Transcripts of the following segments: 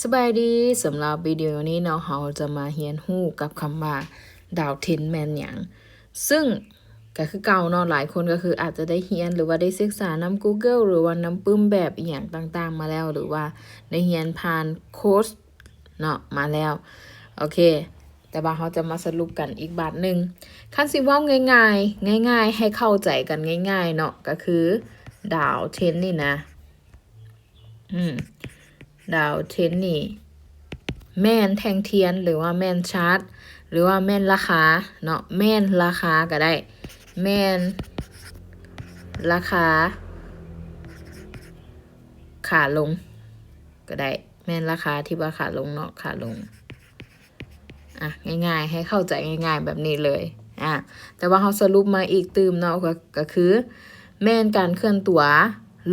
ສະບາຍດີ, ສຳລັບວິດີໂອນີ້ເນາະ ເຮົາຈະມາຮຽນຮູ້ກັບຄຳວ່າດາວເທຣນແມ່ນຫຍັງ? ຊຶ່ງກໍຄືເກົ່າເນາະ, ຫຼາຍຄົນກໍຄືອາດຈະໄດ້ຮຽນ ຫຼືວ່າໄດ້ສຶກສານຳ Google ຫຼືວ່ານຳປຶ້ມແບບອີ່ຫຍັງຕ່າງໆມາແລ້ວ ຫຼືວ່າໄດ້ຮຽນຜ່ານໂຄສເນາະມາແລ້ວ. ໂອເຄ, ແຕ່ວ່າເຮົາຈະມາສະຫຼຸບກັນອີກບາດໜຶ່ງ. ຄັນຊິເວົ້າງ່າຍໆ, ງ່າຍໆ ໃຫ້ເຂົ້າໃຈກັນງ່າຍໆເນາະ, ກໍຄືດາວເທຣນນີ້ນະ, ອືມ, ດາວເທຣນນີ້ແມ່ນແທ່ງທຽນ ຫຼືວ່າແມ່ນຊາດ ຫຼືວ່າແມ່ນລາຄາເນາະ, ແມ່ນລາຄາກໍໄດ້, ແມ່ນລາຄາຂາລົງກໍໄດ້, ແມ່ນລາຄາທີ່ວ່າຂາລົງເນາະ, ຂາລົງ. ອ່ະ ງ່າຍໆ ໃຫ້ເຂົ້າໃຈງ່າຍໆແບບນີ້ເລີຍ. ອ່ະ ແຕ່ວ່າເຮົາສະຫຼຸບມາອີກຕື່ມເນາະ, ກໍ ກໍຄືແມ່ນການເຄື່ອນຕົວ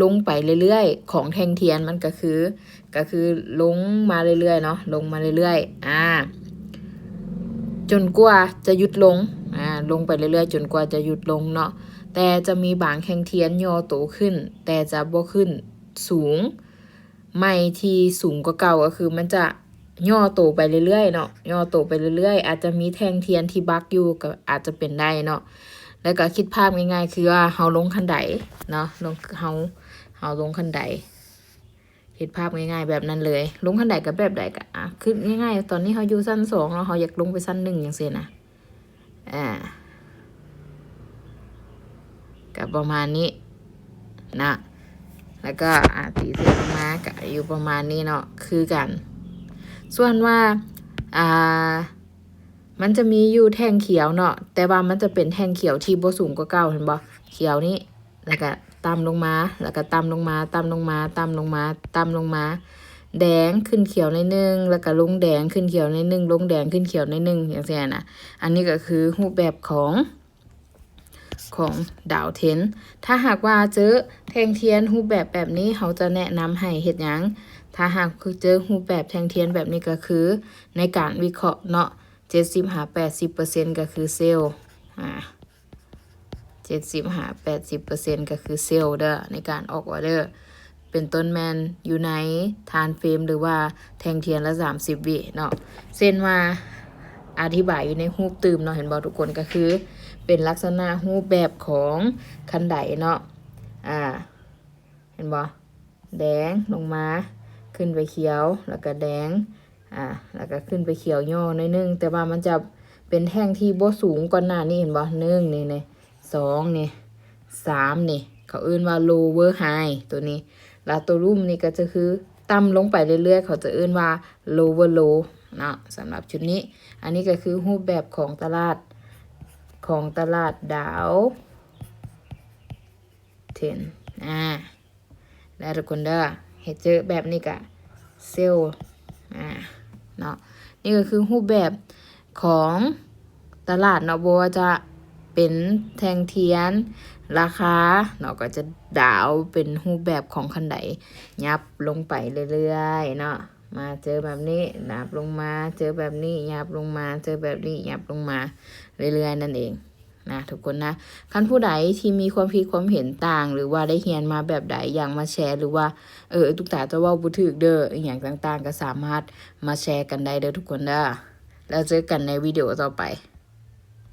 ລົງໄປເລື້ອຍໆຂອງແທ່ງທຽນ, ມັນກໍຄື ກໍຄືລົງມາເລື້ອຍໆເນາະ, ລົງມາເລື້ອຍໆ ອ່າ ຈົນກວ່າຈະຢຸດລົງ, ອ່າ ລົງໄປເລື້ອຍໆຈົນກວ່າຈະຢຸດລົງເນາະ. ແຕ່ຈະມີບາງແທ່ງທຽນຫຍໍ້ໂຕຂຶ້ນ ແຕ່ຈະບໍ່ຂຶ້ນສູງ ໃໝ່ທີ່ສູງກວ່າເກົ່າ, ກໍຄືມັນຈະຫຍໍ້ໂຕໄປເລື້ອຍໆເນາະ, ຫຍໍ້ໂຕໄປເລື້ອຍໆ. ອາດຈະມີແທ່ງທຽນທີ່ບັກຢູ່ ກໍອາດຈະເປັນໄດ້ເນາະ. ແລ້ວກໍຄິດພາບງ່າຍໆ ຄືວ່າເຮົາລົງຂັ້ນໄດເນາະ, ລົງ ເຮົາ ເຮົາລົງຂັ້ນໄດ, ເຮັດພາບງ່າຍໆແບບນັ້ນເລີຍ. ລົງຂັ້ນໄດກໍແບບໃດກໍ ອ່າ ຄືງ່າຍໆ ຕອນນີ້ເຮົາຢູ່ຊັ້ນສອງເນາະ, ເຮົາຢາກລົງໄປຊັ້ນໜຶ່ງ ຈັ່ງຊີ້ນະ. ອ່າ ກໍປະມານນີ້ນະ, ແລ້ວກໍ ອ່າ ຕີເສດອອກມາກໍຢູ່ປະມານນີ້ເນາະ ຄືກັນ. ສ່ວນວ່າ ອ່າ ມັນຈະມີຢູ່ແທ່ງຂຽວເນາະ, ແຕ່ວ່າມັນຈະເປັນແທ່ງຂຽວທີ່ບໍ່ສູງກວ່າເກົ່າ, ເຫັນບໍ່? ຂຽວນີ້ ແລ້ວກໍຕ່ຳລົງມາ, ແລ້ວກໍຕ່ຳລົງມາ, ຕ່ຳລົງມາ, ຕ່ຳລົງມາ, ຕ່ຳລົງມາ, ແດງຂຶ້ນຂຽວໜ້ອຍໜຶ່ງ, ແລ້ວກໍລົງແດງ, ຂຶ້ນຂຽວໜ້ອຍໜຶ່ງ, ລົງແດງ, ຂຶ້ນຂຽວໜ້ອຍໜຶ່ງ, ຈັ່ງຊີ້ນະ. ອັນນີ້ກໍຄືຮູບແບບຂອງ ຂອງດາວເທຣນ. ຖ້າຫາກວ່າເຈີແທ່ງທຽນຮູບແບບແບບນີ້, ເຮົາຈະແນະນຳໃຫ້ເຮັດຫຍັງ? ຖ້າຫາກເຈີຮູບແບບແທ່ງທຽນແບບນີ້, ກໍຄືໃນການວິເຄາະເນາະ, ເຈັດສິບຫາແປດສິບເປີເຊັນກໍຄືເຊວ, ອ່າ ເຈັດສິບຫາແປດສິບເປີເຊັນກໍຄືເຊວເດີ ໃນການອອກອໍເດີ, ເປັນຕົ້ນແມ່ນຢູ່ໃນທາມເຟຣມ ຫຼືວ່າແທ່ງທຽນລະສາມສິບວິເນາະ. ເຊັ່ນວ່າ ອະທິບາຍຢູ່ໃນຮູບຕື່ມເນາະ, ເຫັນບໍ່ທຸກຄົນ? ກໍຄືເປັນລັກສະນະຮູບແບບຂອງຄັນໄດເນາະ, ອ່າ ເຫັນບໍ່? ແດງລົງມາ, ຂຶ້ນໄປຂຽວ, ແລ້ວກໍແດງ, ອ່າ ແລ້ວກໍຂຶ້ນໄປຂຽວຫຍໍ້ໜ້ອຍໜຶ່ງ, ແຕ່ວ່າມັນຈະເປັນແທ່ງທີ່ບໍ່ສູງກ່ອນໜ້ານີ້, ເຫັນບໍ່? ໜຶ່ງນີ້, ນີ້ ສອງນີ້, ສາມນີ້, ເຂົາເອີ້ນວ່າ lower high ຕົວນີ້, ແລ້ວຕົວລຸ່ມນີ້ກໍຈະຄືຕ່ຳລົງໄປເລື້ອຍໆ, ເຂົາຈະເອີ້ນວ່າ lower low ເນາະ. ສຳລັບຊຸດນີ້, ອັນນີ້ກໍຄືຮູບແບບຂອງຕະຫຼາດ, ຂອງຕະຫຼາດດາວ ເທັນ ອ່າ ແລ້ວທຸກຄົນເດີ, ເຮັດເຈີແບບນີ້ກະເຊວ ອ່າ ເນາະ. ນີ້ກໍຄືຮູບແບບຂອງຕະຫຼາດເນາະ, ບໍ່ວ່າຈະເປັນແທ່ງທຽນ, ລາຄາເນາະ, ກໍຈະດາວເປັນຮູບແບບຂອງຄັນໄດ ຫຍັບລົງໄປເລື້ອຍໆເນາະ. ມາເຈີແບບນີ້ ຫຍັບລົງມາ, ເຈີແບບນີ້ ຫຍັບລົງມາ, ເຈີແບບນີ້ ຫຍັບລົງມາເລື້ອຍໆນັ້ນເອງນະທຸກຄົນນະ. ຄັນຜູ້ໃດທີ່ມີຄວາມຄິດຄວາມເຫັນຕ່າງ ຫຼືວ່າໄດ້ຮຽນມາແບບໃດ ຢາກມາແຊ ຫຼືວ່າ ເອີ ຕຸກຕາເຈົ້າເວົ້າບໍ່ຖືກເດີ ອີ່ຫຍັງຕ່າງໆ ກໍສາມາດມາແຊກັນໄດ້ເດີທຸກຄົນເດີ. ແລ້ວເຈີກັນໃນວິດີໂອຕໍ່ໄປ.